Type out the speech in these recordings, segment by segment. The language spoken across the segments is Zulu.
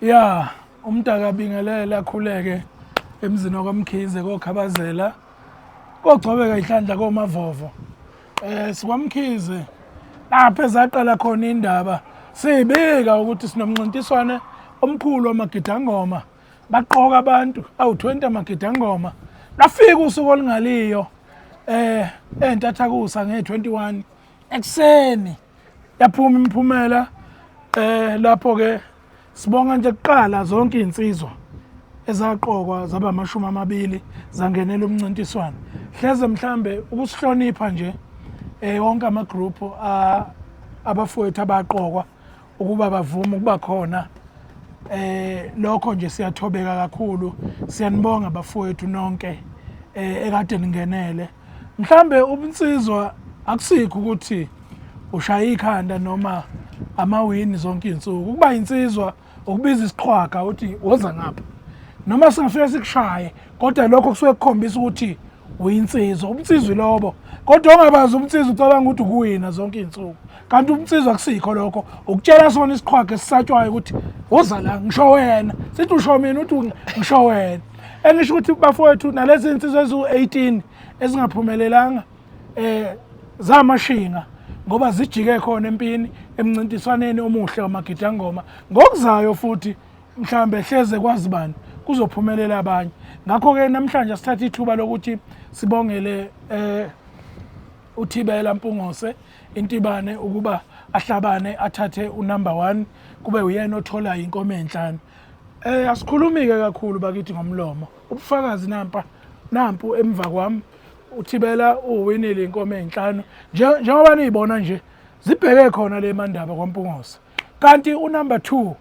Ya, umntaka bingelele akhuleke emzini wakwaMkhize koKhabazela kogcobeka ihlandla komavovo. SikwaMkhize lapha ezaqala khona indaba sibika ukuthi sinomncintiswane omkhulu wamagidangoma baqoka abantu awu-20 amagidangoma lafika usuku olungaliyo entathakusa nge-21 ekuseni yaphuma imiphumela lapho ke sibonga nje kuqala zonke izinsizwa ezaqokwa zaba 20 zangenela umncintiswano hleze mhlambe ukusihlonipha nje wonke ama group abafowethu abaqokwa ukuba bavume ukuba khona lokho nje siyathobeka kakhulu siyanibonga bafowethu nonke ekade ningenele mhlambe ubunsizwa akusikho ukuthi ushaya ikhanda noma amawini zonke izinsuku ukuba insizwa ukubiza isiqhwaga uthi woza ngapha noma singafike sikushaye kodwa lokho kusuke kukhombisa ukuthi uyinsizwa ubunsizwa lobo kodwa ongabazi ubunsizwa ucabanga ukuthi ukuwina zonke izinsuku kanti ubunsizwa akusikho lokho ukutshela sona isiqhwaga esisatshwayo ukuthi woza la ngisho wena sithi usho mina uthi ngisho wena engisho ukuthi bafowethu nalezi insizwa eziwu-18 ezingaphumelelanga zamashinga ngoba zijike khona empini emncintiswaneni omuhle wamagidangoma ngokuzayo futhi mhlambe hleze kwazi bani kuzophumelela abanye ngakho-ke namhlanje sithatha ithuba lokuthi sibongele uThibela Mpungose Intibane ukuba ahlabane athathe unumber 1 kube uyena othola inkomo enhlanu. Asikhulumi-ke kakhulu bakithi ngomlomo ubufakazi nampu emva kwami uThibela uwinile inkomo enhlanu njengoba niyibona nje zibheke khona le mandaba kwaMpungose kanti unumber 2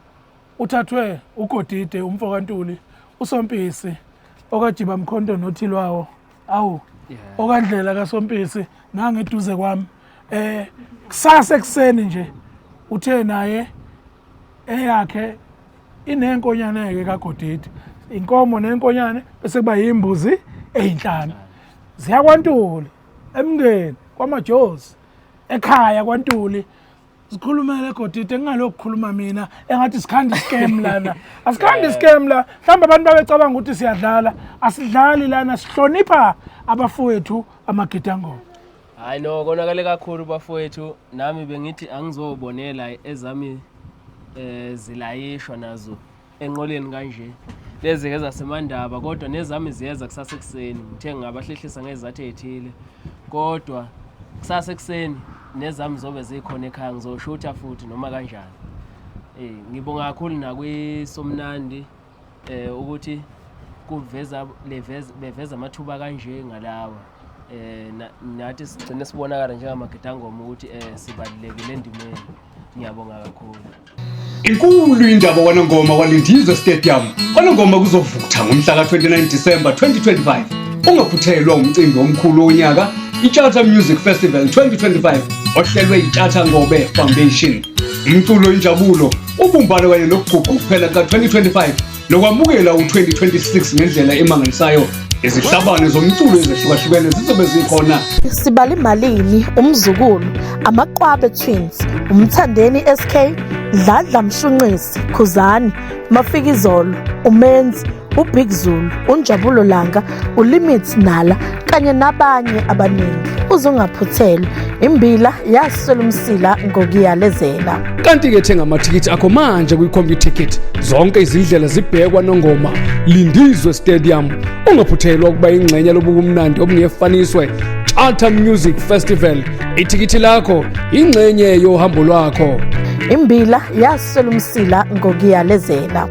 uthathwe uGodide umfokaNtuli uSompisi okaJiba Mkhonto noThilwawo awu okandlela kaSompisi nangeduze kwami kusasa ekuseni nje uthe naye eyakhe inenkonyane-ke kaGodide inkomo nenkonyane bese kuba yimbuzi eyinhlanu ziyakwaNtuli emndeni kwaMajozi ekhaya kwaNtuli sikhulumele Godide ngingalokhu khuluma mina engathi sikhanda iscam lana asikhanda iscam la mhlawumbe abantu babecabanga ukuthi siyadlala asidlali lana sihlonipha abafowethu amagidangoma. Hayi no konakale kakhulu bafowethu nami bengithi angizobonela ezami zilayishwa nazo enqoleni kanje lezi ke zasemandaba kodwa nezami ziyeza kusasa ekuseni ngithe ngingabahlehlisa ngezathu ezithile kodwa kusasa ekuseni nezami zobe zikhona ekhaya ngizoshutha futhi noma kanjani. Ngibonga kakhulu nakwisomnandi ukuthi kuveza leveza beveza amathuba kanje ngalawa nathi sigcine sibonakala njengamagidangoma ukuthi sibalulekile endimeni. Ngiyabonga kakhulu. Inkulu indaba kwaNongoma kwaLindizwe Stadium. KwaNongoma kuzovutha ngomhla ka-29 December 2025. Ungaphuthelwa umcimbi omkhulu wonyaka iTshatha Music Festival 2025 ohlelwe iTshatha Ngobe Foundation. Umculo injabulo, ubumbano kanye nokugubha ukuphela kuka-2025 nokwamukela u-2026 ngendlela emangalisayo. Izihlabane zomculo ezehlukahlukene zizobe zikhona. Sibali Malini, umzukulu, Amaqwabe Twins, Umthandeni SK, Dladla Mshunqisi, Khuzani, Mafikizolo, Umenzi, uBig Zulu, uNjabulo Langa, uLimit Nala kanye nabanye abaningi. Uzungaphuthelwa, imbila yaswela umsila ngokuyalezela. Kanti-ke thenga amathikithi akho manje kwi-Computicket. Zonke izindlela zibhekwa Nongoma, Lindizwe Stadium. Ungaphuthelwa ukuba ingxenye lobu bumnandi obungefaniswe. Tshatha Music Festival. Ithikithi lakho ingxenye yohambo lwakho. Imbila yaswela umsila ngokuyalezela.